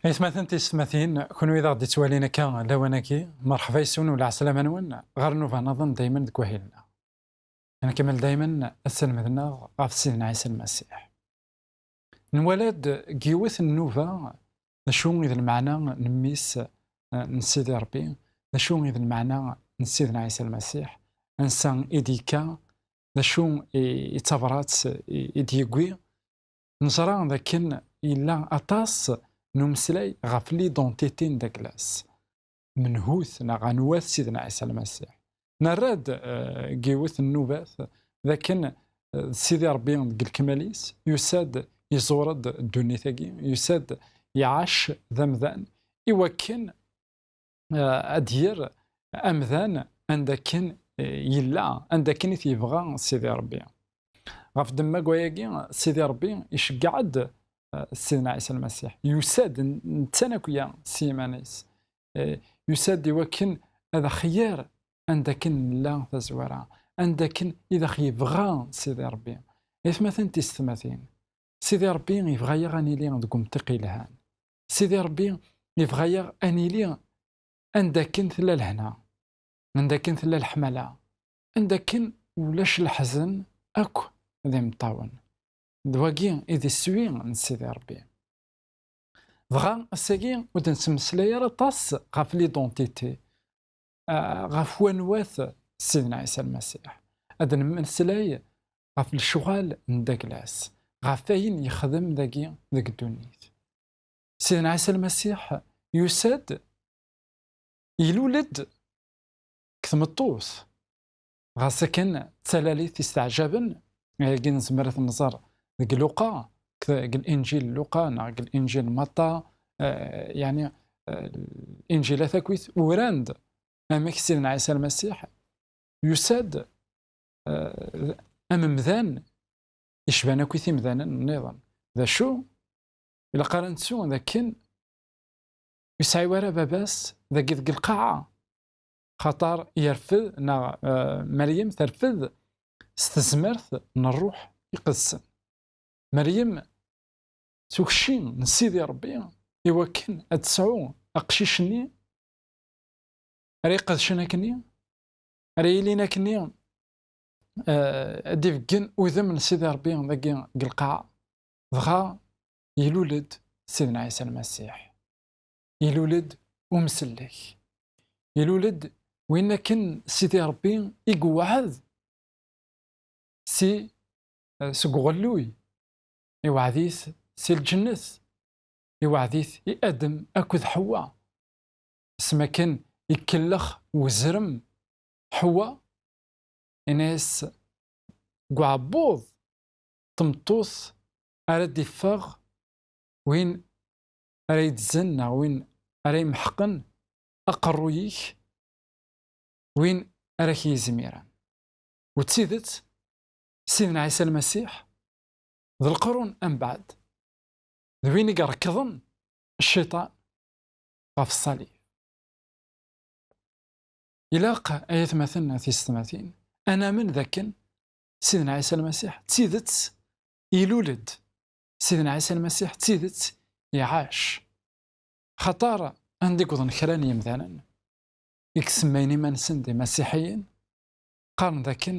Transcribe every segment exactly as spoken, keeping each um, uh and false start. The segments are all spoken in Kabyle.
Aytmaten tisetmatin, kunwi d aɣ-d-ittwalin akka lawan-agi, merḥba yes-wen u lɛeslama-nwen ɣer nnuba nniḍen daymen deg wahil-nneɣ. Nkemmel daymen aselmed-nneɣ ɣef Sidna Ɛisa Lmasiḥ. Nwala-d deg yiwet n nnuba d acu i d lmeɛna n mmi-s, eh, n Sidi Ṛebbi, d acu i d lmeɛna n Sidna Ɛisa Lmasiḥ, ansa i d-yekka, d acu i, i d tabrat i, i d-yewwi. Neẓra dakken yella aṭas n umeslay ɣef l'identité n Daglas. Menhu-t neɣ anwa-t Sidna Ɛisa Lmasiḥ? Nerra-d, eh, deg yiwet n nnubat dakken, eh, d Sidi Ṛebbi deg lekmal-is, yusa-d, iẓur-d ddunit-agi, yusa-d, iɛac d amdan, iwakken, eh, ad d-yerr amdan anda akken, eh, yella, anda akken i t-yebɣa Sidi Ṛebbi. Ɣef ddemma n wayagi, Sidi Ṛebbi iceggeɛ-d, eh, Sidna Ɛisa Lmasiḥ. Yusa-d n-, netta akk-ya s yiman-is. Eh, yusa-d iwakken ad aɣ-yerr anda akken nella tazwara, anda akken i d aɣ-yebɣa Sidi Ṛebbi. Aytmaten tisetmatin, Sidi Ṛebbi yebɣa-yaɣ ad nili deg umṭiq yelhan. Sidi Ṛebbi yebɣa-yaɣ ad nili anda akken tella lehna, anda akken tella leḥmala, anda akken ulac leḥzen akk d imeṭṭawen. D wagi i d iswi n Sidi Ṛebbi. Dɣa ass-agi ur d-nettmeslay ara aṭas ɣef l'identité, ah, ɣef wanwa-t Sidna Ɛisa Lmasiḥ. Ad nemmeslay ɣef lecɣal n Daglas, ɣef wayen yexdem dagi deg ddunit. Sidna Ɛisa Lmasiḥ yusa-d, ilul-d deg tmeṭṭut. Ɣas akken d talalit isteɛjaben, ayagi nezmer ad t-nẓer deg Luqa, deg Linǧil n Luqa neɣ deg Linǧil n Maṭṭa, eh, yeɛni, eh, Linǧilat akkit uran-d amek Sidna Ɛisa Lmasiḥ yusa-d, eh, am umdan icban akk i timdanen nniḍen. D acu? Ilaq ara nettu d akken ur yesɛi wara baba-s dagi deg lqaɛa, xaṭer yerfed, neɣ, eh, Meryem terfed s tezmert n Ṛṛuḥ Iqedsen. Meryem tukci n Sidi Ṛebbi iwakken ad tesɛu aqcic-nni ara iqedcen akkenni, ara yilin akkenni, eh, ad d-ibeggen udem n Sidi Ṛebbi dagi deg lqaɛa. Dɣa ilul-d Sidna Ɛisa Lmasiḥ. Ilul-d umsellek. Ilul-d win akken Sidi Ṛebbi i iweɛɛed si, eh, seg uɣelluy. Iweɛɛed-it si lǧennet. Iweɛɛed-it i Adem akked Ḥewwa. Asmi akken ikellex uzrem Ḥewwa, yenna-yas, deg uɛebbuḍ tmeṭṭut ara d-iffeɣ win ara yeddzen neɣ win ara yemḥeqen aqerruy-ik, win ara k-yizmiren. U d tidet, Sidna Ɛisa Lmasiḥ, d lqerun ambeɛd, d win i irekḍen cciṭan ɣef ṣṣalib. Ilaq, ay atmaten, tisetmatin, ad namen d akken Sidna Ɛisa Lmasiḥ d tidet ilul-d. Sidna Ɛisa Lmasiḥ d tidet iɛac. Xaṭer anda i wwḍen kra n yemdanen i isemmayen iman-nsen d imasiḥiyen, qqaren d akken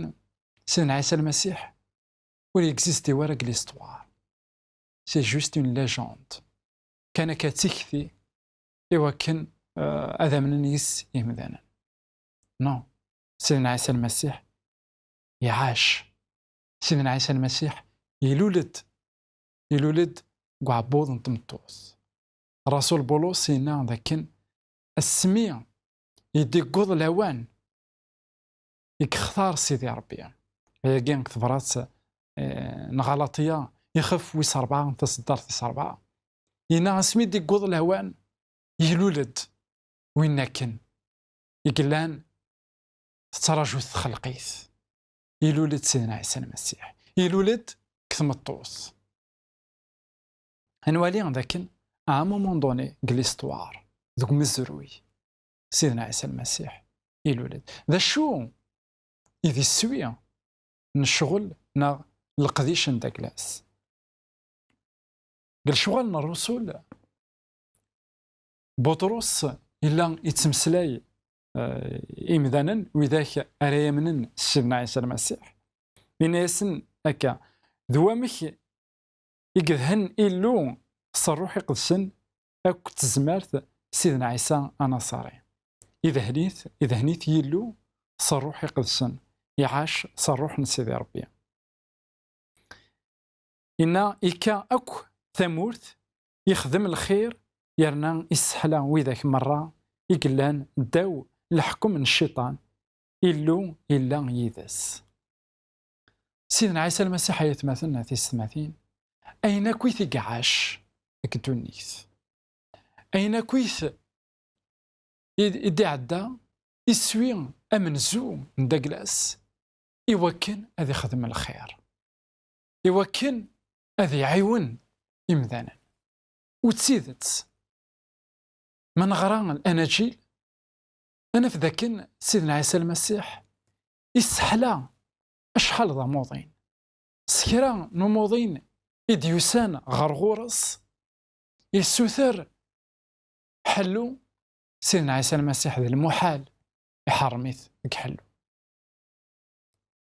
Sidna Ɛisa Lmasiḥ ur yegzizdi wara deg l'histoire. C'est juste une légende. Kan akka d tikti i wakken, euh, ad amnen yis yimdanen. Non. Sidna Ɛisa Lmasiḥ iɛac. Sidna Ɛisa Lmasiḥ ilul-d. Ilul-d deg uɛebbuḍ n tmeṭṭut. Rasul Bulus yenna d akken asmi i d-igguḍ lawan i yextar Sidi Ṛebbi. Ayagi deg tebrat, eh, n Ɣalaṭya, ixef wis ṛebɛa, taseddart tis ṛebɛa. Yenna asmi d-igguḍ lawan, ilul-d win akken i yellan tettraǧu-t txelqit. Ilul-d Sidna Ɛisa Lmasiḥ. Ilul-d deg tmeṭṭut. Ad nwali d akken, à un moment donné, deg l'histoire, deg umezruy, Sidna Ɛisa Lmasiḥ ilul-d. D acu i d iswi n ccɣel neɣ leqdic n Daglas? Deg lecɣal n Rrusul, Buṭrus yella yettmeslay, eh, imdanen widak ara yamnen s Sidna Ɛisa Lmasiḥ. Yenna-yasen akka: "D wamek i yedhen Illu s Ṛṛuḥ Iqedsen akked tezmert Sidna Ɛisa Anaṣari. Idhen-it, idhen-it Yillu s Ṛṛuḥ Iqedsen, iɛac s Ṛṛuḥ n Sidi Ṛebbi." Inna: "Ikka akk tamurt, ixdem lxir, yerna isseḥla widak merra i yellan ddaw leḥkem n Cciṭan, Illu illa yid-s." Sidna Ɛisa Lmasiḥ, ay atmaten, a tisetmatin, ayen akk i t-iɛac deg ddunit, ayen akk i t-, i, i d-iɛedda, iswi amenzu n Daglas, i wakken ad ixdem lxir, i wakken ad iɛiwen imdanen. U d tidet, ma neɣra Lanajil, ad naf dakken Sidna Ɛisa Lmasiḥ isseḥla acḥal d amuḍin. S kra n umuḍin i d-yusan ɣer ɣur-s, yessuter ḥellu, Sidna Ɛisa Lmasiḥ d lmuḥal iḥeṛṛem-it deg ḥellu.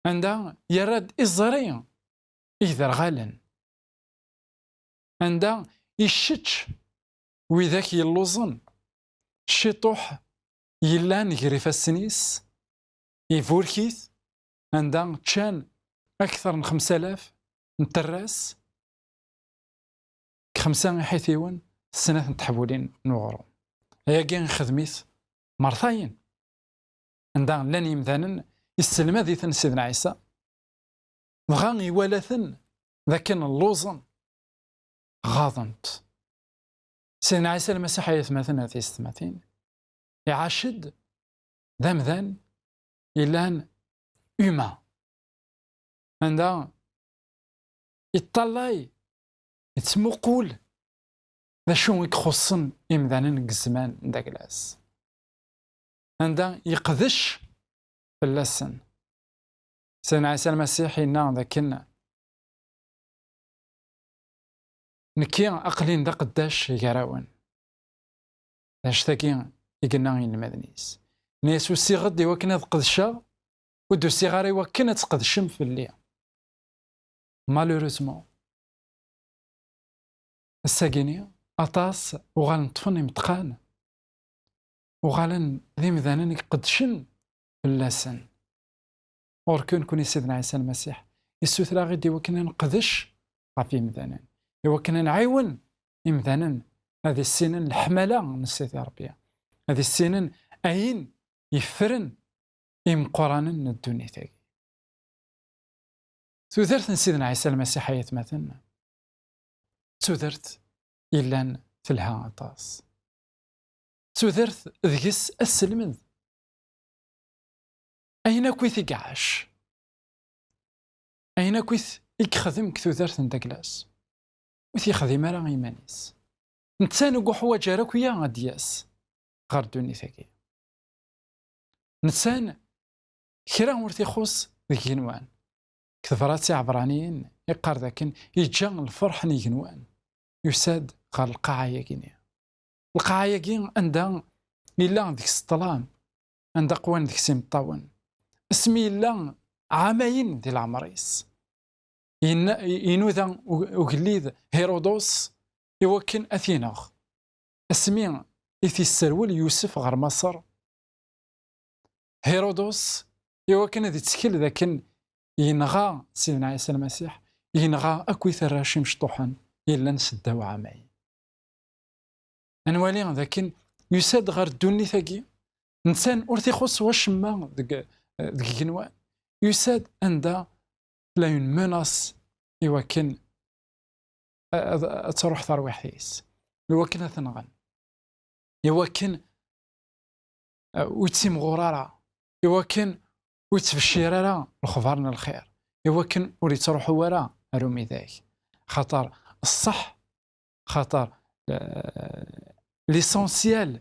Anda yerra-d iẓri i yderɣalen, anda icečč widak yelluẓen, ciṭuḥ yellan gar ifassen-is, iburek-it, anda ččan akteṛ n xemsa alaf n terras, deg xemsa iḥitiwen, s snat n teḥbulin n uɣrum. Ayagi ixdem-it mertayen, anda llan yimdanen, isselmad-iten Sidna Ɛisa, dɣa iwala-ten d akken lluẓen, ɣaḍen-t. Sidna Ɛisa Lmasiḥ, ay atmaten, a tisetmatin, iɛac-d d amdan yellan humain, anda iṭṭalay, ittmuqul d acu i ixuṣṣen imdanen deg zzman n Daglas, anda yeqdec fell-asen. Sidna Ɛisa Lmasiḥ yenna dakken: "Nekki aql-in d aqeddac gar-awen." D anect-agi i yenna i yinelmaden-is. Yenna-yas: "Usiɣ-d i wakken ad qedceɣ, ur d-usiɣ ara i wakken ad tqedcem fell-i." Malheureusement, ass-agi-ni, aṭas uɣalen ṭṭfen imeṭqan, uɣalen d imdanen i iqeddcen fell-asen. Ɣur-k nekkni, Sidna Ɛisa Lmasiḥ, issuter-aɣ-id i wakken ad neqdec ɣef yimdanen, i wakken ad nɛiwen imdanen ad issinen leḥmala n Sidi Ṛebbi, ad issinen ayen yeffren imeqqranen n ddunit-agi. Tudert n Sidna Ɛisa Lmasiḥ, ay atmaten, d tudert yellan telha aṭas. D tudert deg-s ad selmed ayen akk i t-iɛac, ayen akk i t-, i yexdem deg tudert n Daglas, ur t-yexdim ara i yiman-is. Netta ur yuḥwaǧ ara akk-ya ad d-yas ɣer ddunit-agi. Netta kra ur t-ixuṣ deg igenwan. Deg tebrat i Iɛebṛaniyen, iqqar dakken yeǧǧa lferḥ n igenwan, yusa-d ɣer lqaɛa-agi-ni. Lqaɛa-agi anda yella deg-s ṭṭlam, anda qwan deg-s imeṭṭawen. Asmi yella ɛamayen di leɛmer-is, yenna-, inuda u-, ugellid Hirudos i wakken ad t-ineɣ. Asmi i t-isserwel Yusef ɣer Maṣer, Hirudos, i wakken ad ittkel d akken yenɣa Sidna Ɛisa Lmasiḥ, yenɣa akkit arrac imecṭuḥen yellan seddaw ɛamayen. Ad nwali d akken yusa-d ɣer ddunit-agi, netta ur t-ixuṣ wacemma deg, deg igenwan. Yusa-d anda tella une menace i wakken a-, ad, ad truḥ terwiḥt-is, i wakken ad t-nɣen, i wakken, uh, ur yettimɣur ara, i wakken ur yettbeccir ara lexbar n lxir, iwakken ur yettruḥu ara ar umidag. Xaṭer ṣṣeḥ, xaṭer, eh, l'essentiel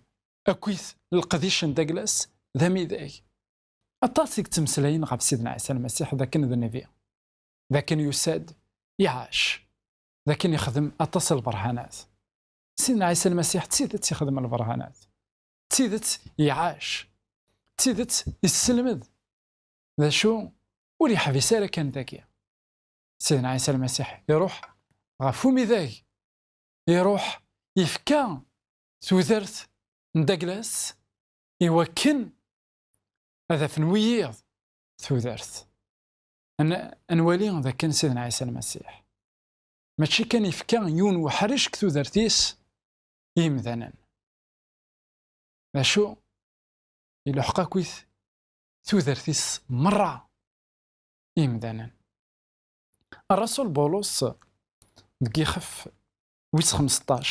akkit leqdic n Daglas d amidag. Aṭas i yettmeslayen ɣef Sidna Ɛisa Lmasiḥ d akken d nnbi, d akken yusa-d, iɛac, d akken yexdem aṭas n lberhanat. Sidna Ɛisa Lmasiḥ d tidet yexdem lberhanat, d tidet iɛac, d tidet isselmed. D acu, ur yeḥbis ara kan dagi. Sidna Ɛisa Lmasiḥ iruḥ ɣef umidag, iruḥ yefka tudert n Daglas iwakken ad afen wiyiḍ tudert. Ad n-, ad nwali d akken Sidna Ɛisa Lmasiḥ mačči kan yefka yiwen uḥric deg tudert-is i yimdanen. D acu? Iluḥeq akkit tudert-is merra i yimdanen. Rrasul Bulus deg yixef wis xmesṭac,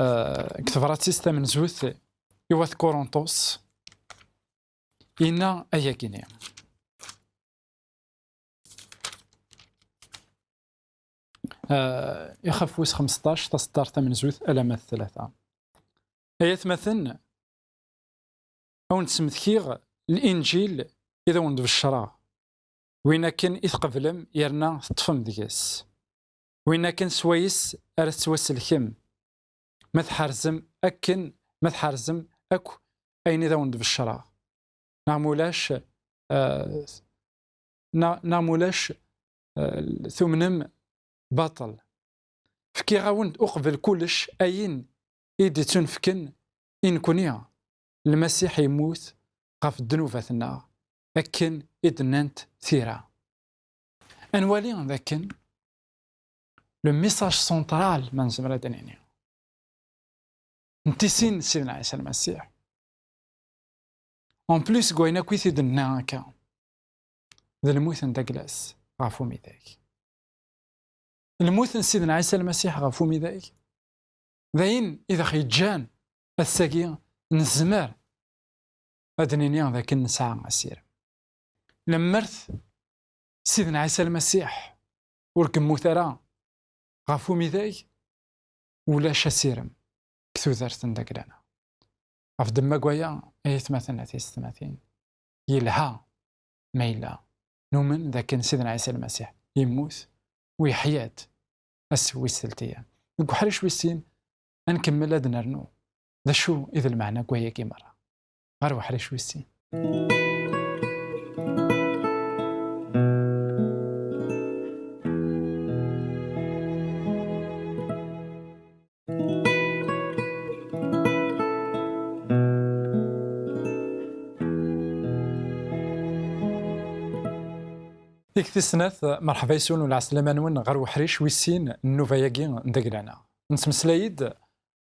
eh, deg tebrat-is tamenzut i wat Kurunṭus, yenna ayagi-nni. Eh, ixef wis xmesṭac, taseddart tamenzut alamma d tlata. Ay atmaten, a wen-d-smektiɣ Linǧil i d awen-d-beccreɣ, win akken i tqeblem yerna teṭṭfem deg-s, win akken swayes ara tettwaselkem, ma tḥerzem akken, ma tḥerzem akk ayen i d awen-d-beccreɣ. Neɣ mulac, eh, neɣ, neɣ mulac, eh, tumnem baṭel. Fkiɣ-awen-d uqbel kullec ayen i d-ittunefken i nekni, Lmasiḥ yemmut ɣef ddnubat-nneɣ, akken i d-nnant tira. Ad nwali d akken le message central, ma nezmer ad d-nini, n tisin n Sidna Ɛisa Lmasiḥ, en plus seg wayen akk i t-id-nenna akka, d lmut n Daglas ɣef umidag. Lmut n Sidna Ɛisa Lmasiḥ ɣef umidag d ayen i d aɣ-yeǧǧan ass-agi nezmer ad d-nini d akken nesɛa asirem. Lemmer Sidna Ɛisa Lmasiḥ ur yemmut ara ɣef umidag, ulac asirem deg tudert n Dagla-nneɣ. Ɣef ddemma n waya, ay atmaten, a tiyessetmatin, yelha ma yella numen d akken Sidna Ɛisa Lmasiḥ yemmut u yeḥya-d ass wis teltiya. Deg uḥric wis sin, ad nkemmel ad nernu d acu i d lmeɛna n wayagi merra. Ɣer uḥric wis sin. Tikti tis snat, merḥba yes-wen u lɛeslama-nwen ɣer uḥric wis sin n nnuba-agi n Dagla-nneɣ. Nettmeslay-d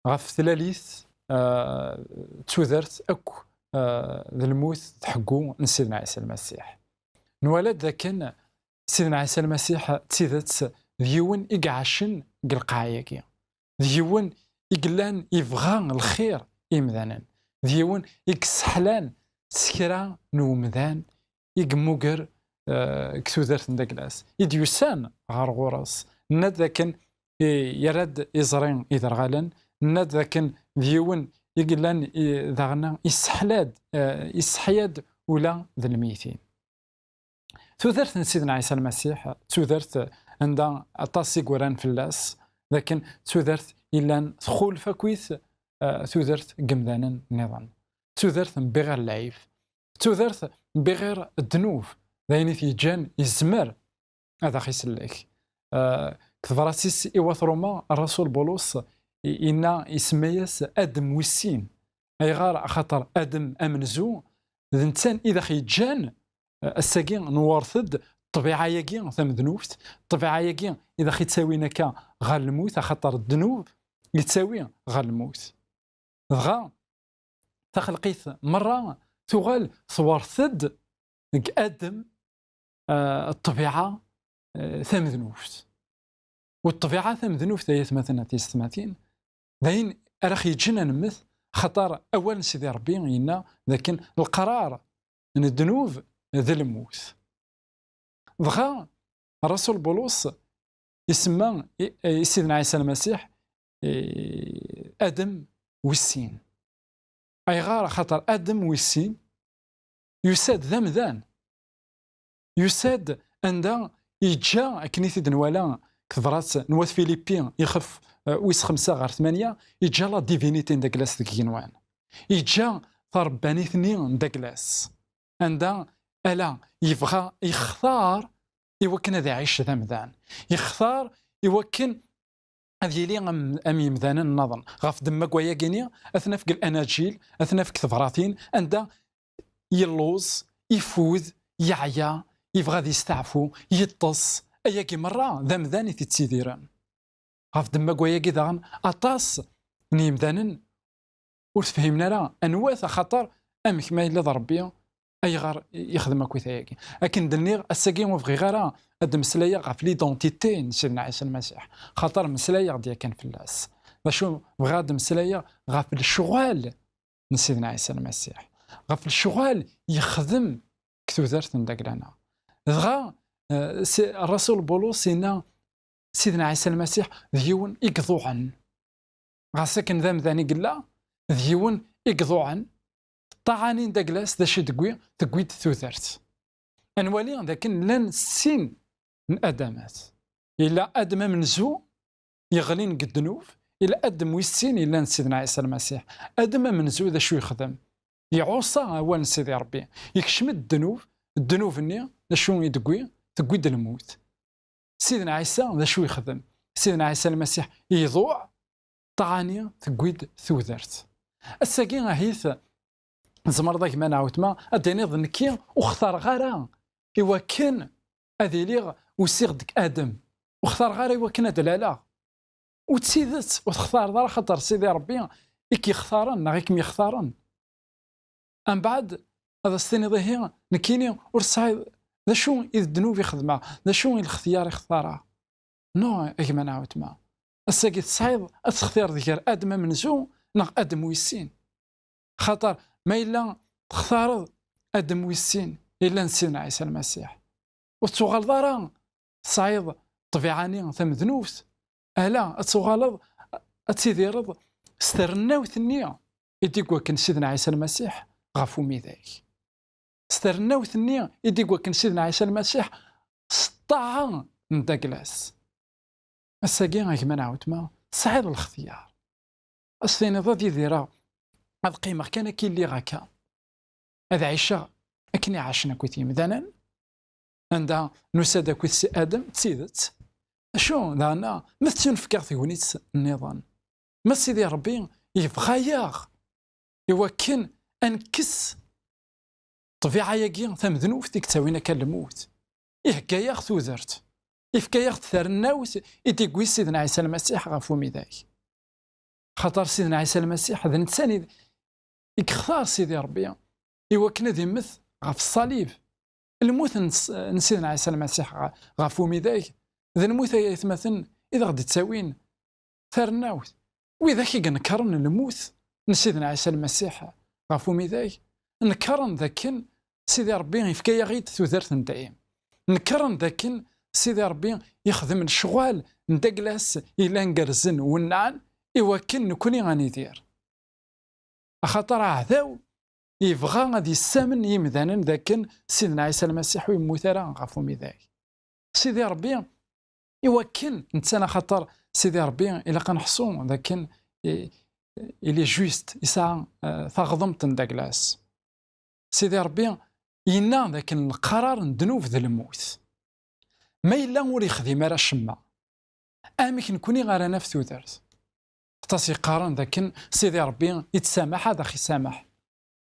ɣef tlalit, eh, d tudert akk, eh, d lmut d ḥeggu n Sidna Ɛisa Lmasiḥ. Nwala-d dakken Sidna Ɛisa Lmasiḥ d tidet d yiwen i iɛacen deg lqaɛa-agi, d yiwen i yellan yebɣa lxir i yimdanen, d yiwen i yesseḥlan s kra n umdan i yemmuger, eh, deg tudert n Daglas, i d-yusan ɣer ɣur-s. Nna-d dakken i, yerra-d iẓri iderɣalen, nna-d dakken d yiwen i yellan i, daɣen isseḥla-d, eh, isseḥya-d ula d lmeytin. Tudert n Sidna Ɛisa Lmasiḥ d tudert anda aṭas i yuran fell-as, d akken d tudert yellan txulef akkit, eh, tudert n yemdanen nniḍen. Tudert n bɣir lɛib, tudert n bɣir ddnub, d ayen i t-yeǧǧan yezmer ad aɣ-isellek. Eh, deg tebrat-is i wat Ruma, rrasul Bulus i-, inna, isemma-yas Adem wis sin. Ayɣer? Axaṭer Adem amenzu d netta i d aɣ-yeǧǧan, eh, ass-agi newret-d ṭṭbiɛa-agi tamednubt, ṭṭbiɛa-agi i d aɣ-ittawin akka ɣer lmut, axaṭer ddnub yettawi ɣer lmut. Dɣa taxelqit merra tuɣal twert-d deg Adem, eh, ṭṭbiɛa, eh, tamednubt. U ṭṭbiɛa tamednubt, ay atmaten, a tiyessetmatin, d ayen ara ɣ-yeǧǧen ad nemmet, Xaṭer awal n Sidi Ṛebbi yenna dakken leqrar n ddnub d lmut. Dɣa Rasul Bulus isemma i, i Sidna Ɛisa Lmasiḥ, i, Adem wis sin. Ayɣer? Axaṭer Adem wis sin yusa-d d amdan. Yusa-d anda yeǧǧa, akken i t-id-nwala deg tebrat n wat Filipi, ixef, eh, wis xemsa ɣer tmanya, yeǧǧa la divinité n daglas deg igenwan. Yeǧǧa tarebbanit-nni n daglas. Anda ala yebɣa, yextar i wakken ad iɛic d amdan. Yextar i wakken ad yili am, am yimdanen nniḍen. Ɣef ddemma n wayagi-ni, ad t-naf deg Lanajil, ad t-naf deg tebratin, anda yelluẓ, ifud, yeɛya, yebɣa ad yesteɛfu, yeṭṭes. Ayagi merra d amdan i t-ittidiren. Ɣef ddemma n wayagi daɣen, aṭas n yimdanen ur tefhimen ara anwa-t, axaṭer amek ma yella d Ṛebbi, ayɣer i yexdem akk ayagi? Akken d-nniɣ, ass-agi ur bɣiɣ ara ad d-mmeslayeɣ ɣef l'identité n Sidna Ɛisa Lmasiḥ, xaṭer mmeslayeɣ-d yakan fell-as. D acu bɣiɣ ad d-mmeslayeɣ? Ɣef lecɣal n Sidna Ɛisa Lmasiḥ, ɣef lecɣal yexdem deg tudert n dagla-nneɣ. Dɣa, eh, si-, Rasul Bulus yenna, Sidna Ɛisa Lmasiḥ d yiwen i iḍuɛen. Ɣas akken d amdan i yella, d yiwen i iḍuɛen. Ṭṭaɛa-nni n daglas d acu i d-tewwi? Tewwi-d tudert. Ad nwali dakken llan sin n adamat. Yella Adem amenzu, yeɣlin deg ddnub, yella Adem wis sin, yellan d Sidna Ɛisa Lmasiḥ. Adem amenzu d acu yexdem? Iɛuṣa awal n Sidi Ṛebbi. Yekcem-d ddnub, ddnub-nni d acu i d-tewwi? Tewwi-d lmut. Sidna Ɛisa d acu yexdem? Sidna Ɛisa Lmasiḥ iḍuɛ, ṭṭaɛa-nni tewwi-d tudert. Ass-agi ahit tzemreḍ a gma neɣ a weltma ad d-tiniḍ, nekki ur xtareɣ ara i wakken ad iliɣ usiɣ-d deg Adem. Ur xtareɣ ara i wakken ad d-laleɣ. U d tidet ur textareḍ ara, xaṭer Sidi Ṛebbi i k-yextaren neɣ i kem-yextaren. Ambeɛd ad as-tiniḍ, ihi nekkini ur tesɛiḍ d acu i d ddnub i xedmeɣ, d acu i lextyar i xtareɣ. Non, a gma neɣ a weltma. Ass-agi tesɛiḍ ad textireḍ gar Adem amenzu neɣ Adem wis sin. Xaṭer ma yella textareḍ Adem wis sin, yellan d Sidna Ɛisa Lmasiḥ, ur tettuɣaleḍ ara tesɛiḍ ṭṭbiɛa-nni tamednubt, ala, ad tuɣaleḍ ad tidireḍ s trennawt-nni i d-iwakken Sidna Ɛisa Lmasiḥ ɣef umidag. S trennawt-nni i d-iwakken Sidna Ɛisa Lmasiḥ s ṭṭaɛa n daglas. Ass-agi, a gma neɣ a weltma, tesɛiḍ lextyar. Ad s-tiniḍ, ad idireɣ, ad qqimeɣ kan akka i lliɣ akka, ad ɛiceɣ akken i ɛacen akkit yimdanen, anda nusa-d akkit si Adem, d tidet. Acu daɣen ma tettunefk-aɣ tegnit nniḍen? Ma Sidi Ṛebbi yebɣa-yaɣ i wakken ad nekkes ṭṭbiɛa-agi tamednubt i yettawin akka lmut, ihegga-yaɣ tudert, ifka-yaɣ-d tarennawt i d-iwwi Sidna Ɛisa Lmasiḥ ɣef umidag. Xaṭer Sidna Ɛisa Lmasiḥ d netta i, i yextar Sidi Ṛebbi i wakken ad immet ɣef ṣṣalib. Lmut n s-, n Sidna Ɛisa Lmasiḥ ɣ-, ɣef umidag, d lmut ay aytmaten i d aɣ-d-ittawin tarennawt. Widak i inekkren lmut n Sidna Ɛisa Lmasiḥ ɣef umidag, nekkren dakken Sidi Ṛebbi yefka-yaɣ-id tudert n dayem. Nekkren dakken Sidi Ṛebbi yexdem lecɣal n daglas yellan gerrzen, wennɛen, i wakken nekni ad nidir. Axaṭer aɛdaw yebɣa ad yessamen i yimdanen dakken Sidna Ɛisa Lmasiḥ ur yemmut ara ɣef umidag. Sidi Ṛebbi, i wakken netta, axaṭer Sidi Ṛebbi ilaq ad neḥṣu dakken i, il est juste, yesɛa, eh, taɣdemt n daglas. Sidi Ṛebbi yenna dakken leqrar n ddnub d lmut. Ma yella ur yexdim ara acemma, amek nekni ara naf tudert? Aṭas yeqqaren dakken Sidi Ṛebbi ittsamaḥ ad aɣ-isamaḥ.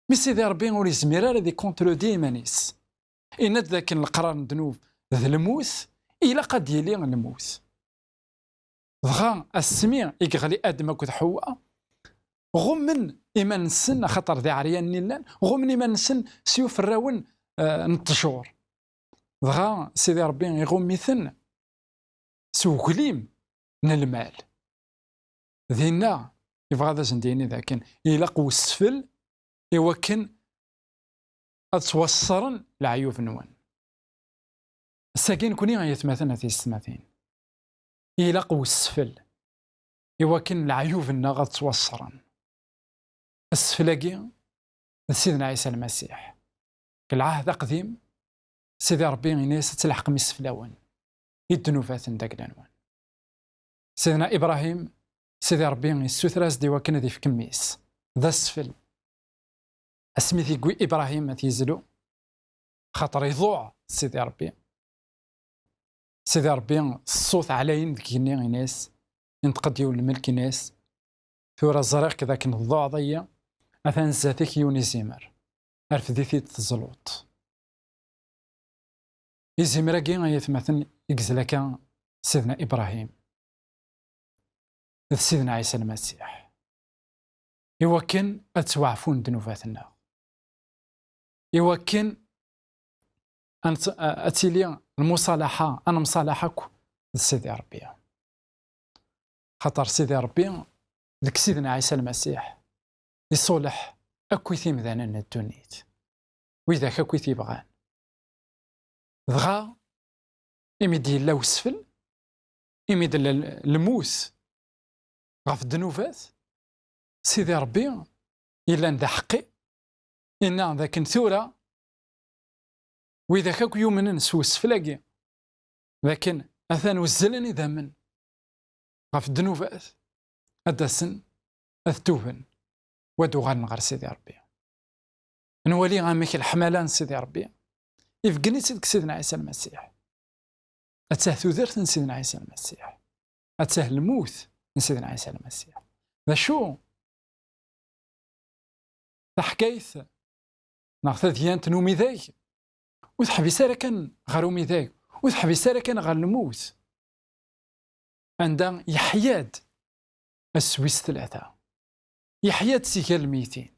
Mi Sidi Ṛebbi ur yezmir ara ad ikontredyi iman-is. Yenna-d dakken leqrar n ddnub d lmut, ilaq ad d-yili lmut. Dɣa asmi i yeɣli Adem akked Ḥewwa, ɣummen iman-nsen, axaṭer d iɛeryanen i llan, ɣummen iman-nsen s yiferrawen, eh, n ṭṭjur. Dɣa Sidi Ṛebbi iɣumm-iten s uglim n lmal. Dinna, yebɣa ad asen-d-yini dakken ilaq wesfel i wakken ad ttwaṣṣren leɛyub-nwen. Ass-agi nekni, ay atmaten, a tiyessetmatin, ilaq wesfel i wakken leɛyub-nneɣ ad ttwaṣṣren. Asfel-agi d Sidna Ɛisa Lmasiḥ. Deg Lɛahd Aqdim, Sidi Ṛebbi ini-as ad tleḥqem iseflawen i ddnubat n dagla-nwen. Sidna Ibṛahim, Sidi Ṛebbi issuter-as-d i wakken ad ifk mmi-s. D asfel. Asmi t-yewwi Ibṛahim ad t-yezlu, xaṭer iḍuɛ Sidi Ṛebbi. Sidi Ṛebbi, ṣṣut ɛlayen deg igenni, ini-as, inṭeq-d yiwen lmelk, ini-as, tura ẓriɣ-k dakken tḍuɛeḍ-iyi, atan zdat-k yiwen izimer, rfed-it-id teẓluṭ. Izimer-agi, ay atmaten, i yezla akka Sidna Ibṛahim d Sidna Ɛisa Lmasiḥ, i wakken ad ttwaɛfun ddnubat-nneɣ, i wakken ad nett-, ad tili lmuṣalaḥa, ad nemṣalaḥ akk d Sidi Ṛebbi. Xaṭer Sidi Ṛebbi, deg Sidna Ɛisa Lmasiḥ, iṣuleḥ akk i timdanen n ddunit, widak akk i t-yebɣan. Dɣa, imi d-yella wesfel, imi d-yella l-, lmut ɣef ddnubat, Sidi Ṛebbi yellan d aḥeqqi, inna dakken tura widak akk yumnen s wesfel-agi, dakken atan uzzlen idammen ɣef ddnubat, ad d-asen, ad tuben, u ad uɣalen ɣer Sidi Ṛebbi. Nwali amek leḥmala n Sidi Ṛebbi, ibeggen-itt deg Sidna Ɛisa Lmasiḥ. Attah tudert n Sidna Ɛisa Lmasiḥ. Attah lmut n Sidna Ɛisa Lmasiḥ. D acu taḥkayt neɣ tadyant n umidag? Ur teḥbis ara kan ɣer umidag, ur teḥbis ara kan ɣer lmut. Anda yeḥya-d ass wis tlata. Yeḥya-d si gar lmeytin.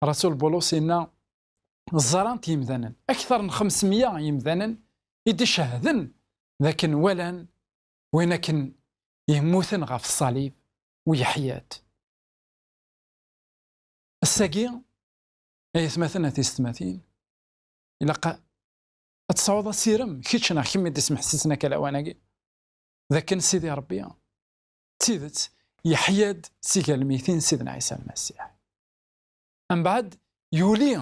Rasul Bulus yenna, ẓran-t yimdanen, akter n xemsemya yimdanen i d-icehden d akken walan win akken yemmuten ɣef ṣṣalib u yeḥya-d. Ass-agi, ay atmaten, a tiyessetmatin, ilaq ad tesɛuḍ asirem, kečč neɣ kemm i d-ismeḥsisen akka lawan-agi, d akken Sidi Ṛebbi, d tidet, yeḥya-d si gar lmeytin Sidna Ɛisa Lmasiḥ. Mbeɛd, yuli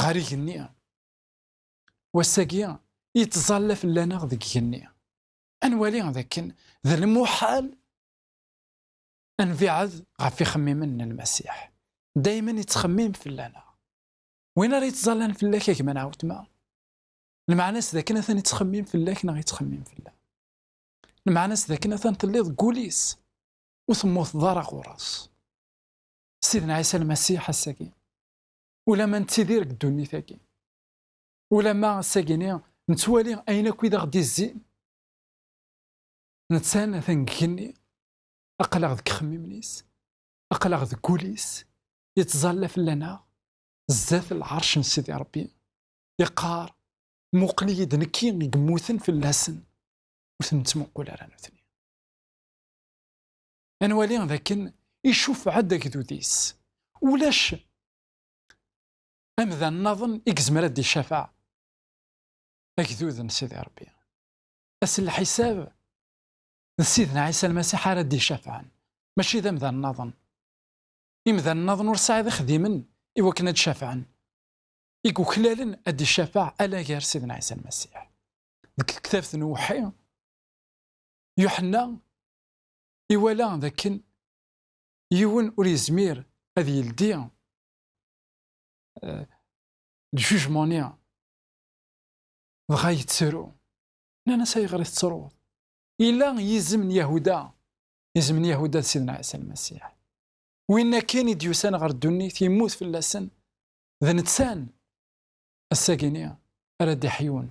ɣer igenni. Wass-agi, yettẓalla fell-aneɣ deg igenni. Ad nwali d akken d lmuḥal ad nbiɛed ɣef ixemmimen n Lmasiḥ. Daymen yettxemmim fell-aneɣ. Win ara yettẓallan fell-ak, a gma neɣ a weltma, lmeɛna-s d akken atan yettxemmim fell-ak neɣ yettxemmim fell-am. Lmeɛna-s d akken atan telliḍ deg wul-is, ur temmuteḍ ara ɣur-s. Sidna Ɛisa Lmasiḥ ass-agi, ulamma nettidir deg ddunit-agi, ulamma ass-agi-ni nettwali ayen akk i d aɣ-d-izzin, netta atan deg igenni, aql-aɣ deg ixemmimen-is, aql-aɣ deg wul-is, yettẓalla fell-aneɣ, zdat lɛerc n Sidi Ṛebbi, yeqqar: "Muqel-iyi-d nekki i yemmuten fell-asen, ur ten-nettmuqul ara nutni." Ad nwali d akken icufeɛ-d agdud-is. Ulac amdan nniḍen i yezmer ad d-icafeɛ agdud n Sidi Ṛebbi. Ass n lḥisab, d Sidna Ɛisa Lmasiḥ ara d-icafɛen, mačči d amdan nniḍen. Imdanen nniḍen ur sɛiḍ ixdimen i wakken ad d-cafɛen. I yuklalen ad d-icafeɛ ala gar Sidna Ɛisa Lmasiḥ. Deg tektabt n Uweḥḥi, Yuḥenna iwala d akken yiwen ur yezmir ad yeldi, eh, le jugement-nni, dɣa yettru. Nnan-as: "Ayɣer i tettruḍ?" Yella yizem n Yahuda, izem n Yahuda d Sidna Ɛisa Lmasiḥ. Win akken i d-yusan ɣer ddunit, yemmut fell-asen, d nettan ass-agi-ni ara d-iḥyun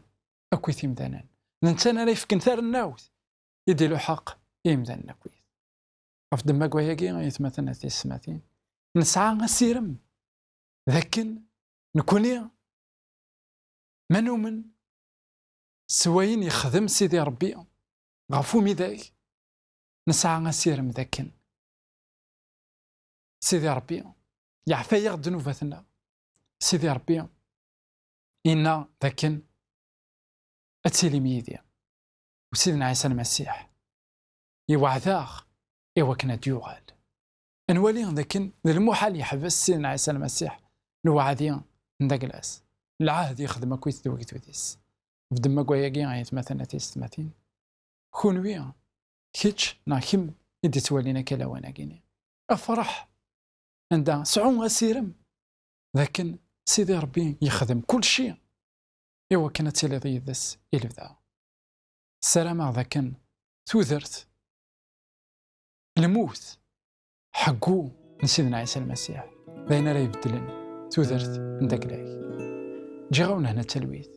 akk i timdanin. D nettan ara yefken tarennawt i d-iluḥeq i yimdanen akk. Ɣef ddemma n wayagi, ay atmaten, a tiyessetmatin, nesɛa asirem d akken nekni ma numen s wayen yexdem Sidi Ṛebbi ɣef umidag, nesɛa asirem d akken Sidi Ṛebbi yeɛfa-yaɣ ddnubat-nneɣ. Sidi Ṛebbi yenna dakken ad tilim yid-i. U Sidna Ɛisa Lmasiḥ iweɛɛed-aɣ i wakken ad d-yuɣal. Ad nwali dakken d lmuḥal yeḥbes Sidna Ɛisa Lmasiḥ lweɛdi n daglas. Lɛahd yexdem akkit d wegdud-is. Bdem agway-agi, ay atmaten, a tiyessetmatin. Kunwi, kečč neɣ kemm i d-ittwalin akka lawan-agi-ni, afreḥ, anda sɛu asirem d akken Sidi Ṛebbi yexdem kulci i wakken ad tiliḍ yid-s i lebda. Ssarameɣ d akken tudert, lmut, ḥeggu n Sidna Ɛisa Lmasiḥ d ayen ara ibeddlen tudert n daglag. Ǧǧiɣ-awen hna talwit,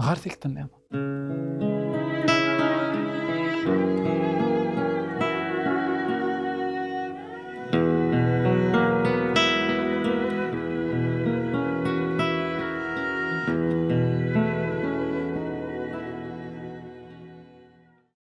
ɣer tikkelt nniḍen.